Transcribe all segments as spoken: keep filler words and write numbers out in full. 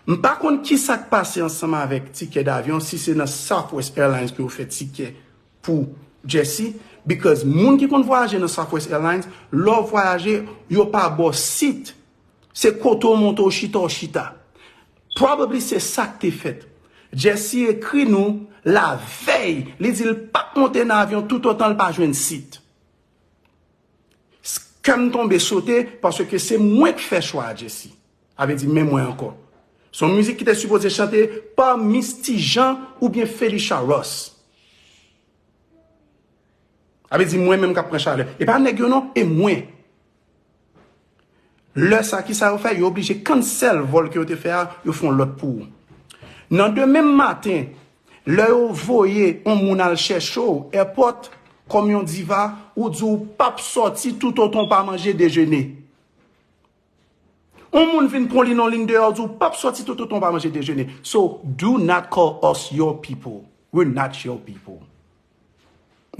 M pa konn ki sa k pase ansanm avèk tikè davyon, si se nan Southwest Airlines ke yo fè tikè pou Jesse, because moun ki konn vwayaje nan Southwest Airlines, lè w vwayaje, yo pa ba w sit. Se kote w monte w chita, w chita. Probably se sa k te fèt. Jesse ekri nou lavèy, li di l p ap monte nan avyon toutotan l pa jwenn sit. Kè m tonbe sote, paske se mwen k fè chwa a, Jesse. Sa vle di, men mwen ankò. Se yon mizik ki te sipoze chante pa Misty Jean oubyen Felicia Ross. Sa vle di, mwen menm k ap pran chalè. E pa nèg yo non, e mwen. Lè sa, ki sa yo fè? Yo oblije cancel vòl ke yo te fè a, yo fè yon lòt pou ou. Nan demen maten, lè yo voye yon moun al chèche w, airport, kòm yon diva, ou di w p ap sòti toutotan w pa manje dejene. Yon moun vin pran w li nan liy deyò, ou di w p ap sòti toutotan w pa manje dejene. So, do not call us your people. We're not your people.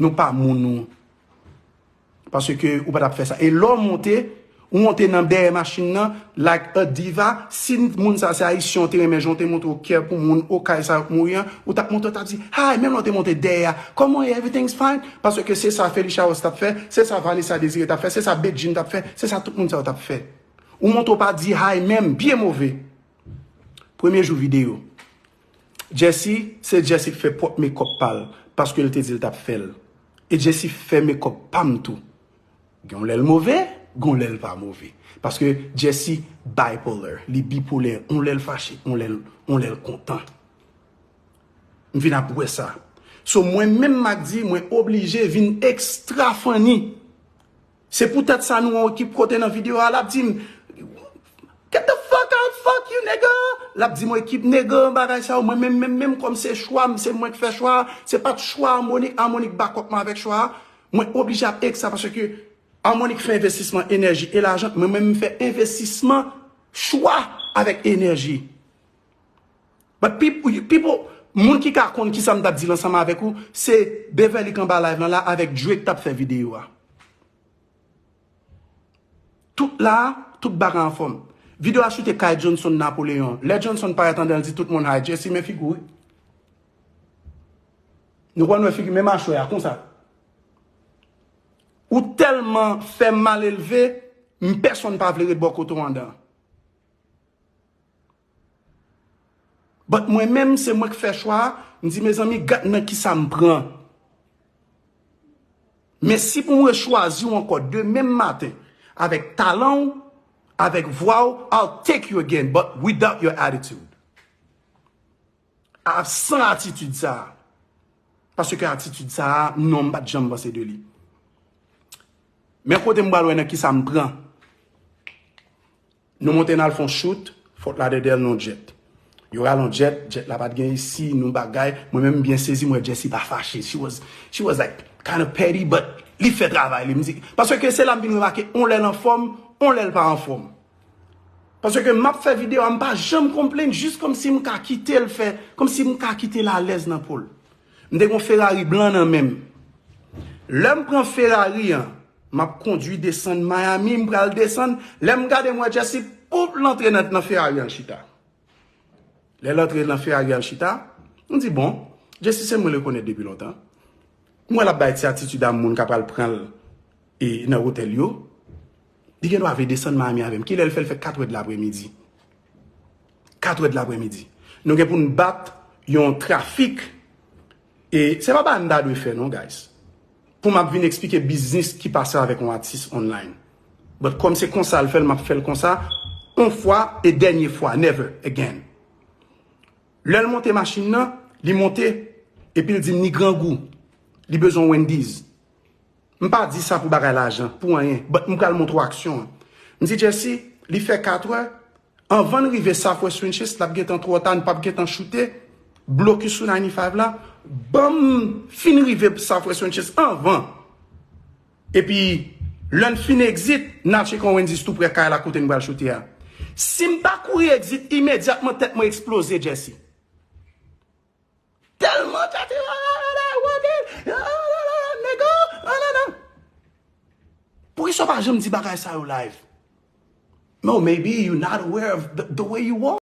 Nou pa moun ou. Paske ou pa t ap fè sa. E lè w monte, ou monte nan dèyè machin nan, like a diva, si moun sa se ayisyen, ou te renmen jan w te montre w kè pou moun, okay sa yo k mouri an, ou t ap monte, ou t ap di, "Hi," menm lè w te monte dèyè a, "Kòman w ye? Everything's fine?" Paske se sa Felicia Ross t ap fè, se sa Vanessa Désiré t ap fè, se sa Bedjine t ap fè, se sa tout moun sa yo t ap fè. Ou monte, ou pa di hi menm, byen move. Premye jou videyo. Jesse, se Jesse k fè pwòp mekòp pa l, paske l te di l t ap fè l. E Jesse fè mekòp pa m tou. Gen yon lè l move, gen yon lè l pa move. Paske Jesse bipolar, li bipolè, yon lè l fache, yon lè l, yon lè l kontan. M vin ap wè sa. So, mwen menm, m ak di, mwen oblije vin extra funny. Se poutèt sa nou yon ekip kote nan videyo a, l ap di m, "Get the fuck out, fuck you, nigga!" L ap di m yon ekip nèg bagay sa yo, mwen menm, menm, menm, kòm se chwa m, se mwen k fè chwa a, se pa t chwa Harmonic, Harmonic back up mwen avèk chwa a. Mwen oblije ap ek sa paske Harmonic fè envestisman enèji e lajan, mwen menm m fè envestisman chwa avèk enèji. But peop-, people, moun ki ka konn ki sa m t ap di l ansanm avèk ou, se Beverly k anba live lan la avèk Drake t ap fè videyo a. Tout la, tout bagay anfòm. Videyo a choute kay Johnson Napoleon. Lè Johnson parèt anndan, l di tout moun, "Hi, Jesse, men figi w, wi." Nou konn wè figi, men machwè a, konsa. Ou tèlman fè malelve, m pèsonn pa vle ret bò kote w anndan. But mwen menm, se mwen k fè chwa a, m di, "Mezanmi, gad nan ki sa m pran." Men si pou m rechwazi w ankò demen maten, avèk talan w, avèk vwa w, I'll take you again, but without your attitude. A, san atitid sa a. Paske atitid sa a, non, m pa t janm panse de li. Men kote m pral wè nan ki sa m pran. Nou monte n al fè yon shoot, Fort Lauderdale, nan yon jet. Yo rale yon jet, jet la pa t gen esi, nou bagay. Mwen menm, m byen sezi, m wè Jesse pa fache. She was, she was like, kind of petty, but li fè travay li. M di, paske se la m vin remake, on lè l anfòm, on lè l pa anfòm. Paske m ap fè videyo a, m pa janm complain, jis kòmsi m ka kite l fè, kòmsi m ka kite l alèz nan po l. M te gen yon Ferrari blan nan men m. Lè m pran Ferrari an, m ap kondui desann Miami, m pral desann. Lè m gade, m wè Jesse, poup, l antre nan, nan Ferrari an chita. Lè l antre nan Ferrari al chita, m di, "Bon, Jesse se mwen rekonèt depi lontan." M wè l ap bay ti atitid a moun k ap al pran l e nan otèl yo. Li gen dwa vle desann Miami avè m. Kilè l fè? L fè katrè de lapremidi. Katrè de lapremidi. Nou gen pou n bat yon trafik. E se pa bagay m ta dwe fè non, guys. Pou m ap vin eksplike biznis ki pase avèk yon atis online. But kòm se konsa l fè l, m ap fè l konsa. Yon fwa e dènye fwa, never again. Lè l monte machin nan, li monte, epi l di m li grangou. Li bezwen Wendy's. M pa di sa pou bagay lajan, pou anyen. But m pral montre w aksyon an. M di Jesse, li fè katrè, anvan n rive Southwest Ranches, l ap gentan twò ta, n p ap gentan choute, blokis sou ninety-five la, ban m fin rive Southwest Ranches anvan. Epi, lè n fin exit, n al tcheke yon Wendy's tou prè kay la kote n pral choute a. Si m pa kouri exit, imedyatman tèt mwen eksploze, Jesse. Tèlman tchati, nègo, ah, non, non, non. Poukisa w pa janm di bagay sa yo live? No, maybe you not aware of the, the way you walk.